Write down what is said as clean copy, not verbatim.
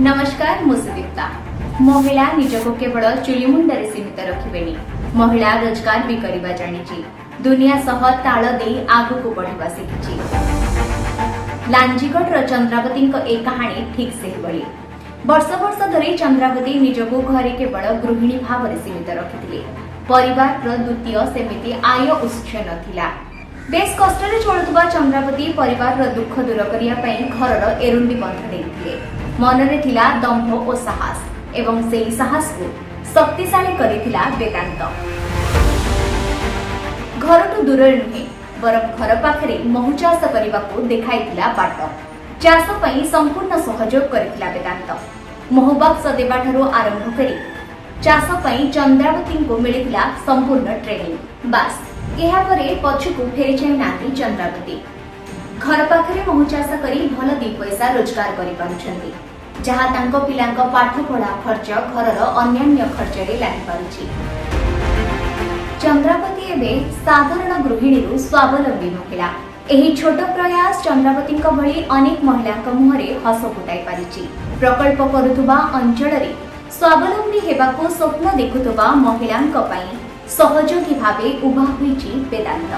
ନମସ୍କାର, ମୁଁ ସୁଦୀପ୍ତା। ମହିଳା ନିଜକୁ କେବଳ ଚୁଲିମୁଣ୍ଡରେ ସୀମିତ ରଖିବେନି। ମହିଳା ରୋଜଗାର ବି କରିବା ଜାଣିଛି, ଦୁନିଆ ସହ ତାଳ ଦେଇ ଆଗକୁ ବଢ଼ିବା ଶିଖିଛି। ଲାଞ୍ଜିଗଡ଼ର ଚନ୍ଦ୍ରାବତୀଙ୍କ ଏ କାହାଣୀ ଠିକ୍ ସେହିଭଳି। ବର୍ଷ ବର୍ଷ ଧରି ଚନ୍ଦ୍ରାବତୀ ନିଜକୁ ଘରେ କେବଳ ଗୃହିଣୀ ଭାବରେ ସୀମିତ ରଖିଥିଲେ। ପରିବାରର ଦ୍ୱିତୀୟ ସେମିତି ଆୟ ଉତ୍ସ ନଥିଲା। ବେଶ କଷ୍ଟରେ ଚଳୁଥିବା ଚନ୍ଦ୍ରାବତୀ ପରିବାରର ଦୁଃଖ ଦୂର କରିବା ପାଇଁ ଘରର ଏରୁଣ୍ଡି ବନ୍ଧ ଦେଇଥିଲେ। ମନରେ ଥିଲା ଦମ୍ଭ ଓ ସାହସ ଏବଂ ସେହି ସାହସକୁ ଶକ୍ତିଶାଳୀ କରିଥିଲା ବେଦାନ୍ତ। ଘରଠୁ ଦୂରରେ ନୁହେଁ, ବରଂ ଘର ପାଖରେ ମହୁ ଚାଷ କରିବାକୁ ଦେଖାଇଥିଲା ବାଟ। ଚାଷ ପାଇଁ ସମ୍ପୂର୍ଣ୍ଣ ସହଯୋଗ କରିଥିଲା ବେଦାନ୍ତ। ମହୁ ବାକ୍ସ ଦେବାଠାରୁ ଆରମ୍ଭ କରି ଚାଷ ପାଇଁ ଚନ୍ଦ୍ରାବତୀଙ୍କୁ ମିଳିଥିଲା ସମ୍ପୂର୍ଣ୍ଣ ଟ୍ରେନିଂ। ବାସ୍, ଏହାପରେ ପଛକୁ ଫେରି ଯାଇନାହାନ୍ତି ଚନ୍ଦ୍ରାବତୀ। ଘର ପାଖରେ ମହୁ ଚାଷ କରି ଭଲ ଦି ପଇସା ରୋଜଗାର କରିପାରୁଛନ୍ତି, ଯାହା ତାଙ୍କ ପିଲାଙ୍କ ପାଠପଢ଼ା ଖର୍ଚ୍ଚ, ଘରର ଅନ୍ୟାନ୍ୟ ଖର୍ଚ୍ଚରେ ଲାଗିପାରୁଛି। ଚନ୍ଦ୍ରାବତୀ ଏବେ ସାଧାରଣ ଗୃହିଣୀରୁ ସ୍ୱାବଲମ୍ବୀ ମହିଳା। ଏହି ଛୋଟ ପ୍ରୟାସ ଚନ୍ଦ୍ରାବତୀଙ୍କ ଭଳି ଅନେକ ମହିଳାଙ୍କ ମୁହଁରେ ହସ ଫୁଟାଇ ପାରିଛି। ପ୍ରକଳ୍ପ କରୁଥିବା ଅଞ୍ଚଳରେ ସ୍ୱାବଲମ୍ବୀ ହେବାକୁ ସ୍ୱପ୍ନ ଦେଖୁଥିବା ମହିଳାଙ୍କ ପାଇଁ ସହଯୋଗୀ ଭାବେ ଉଭା ହୋଇଛି ବେଦାନ୍ତ।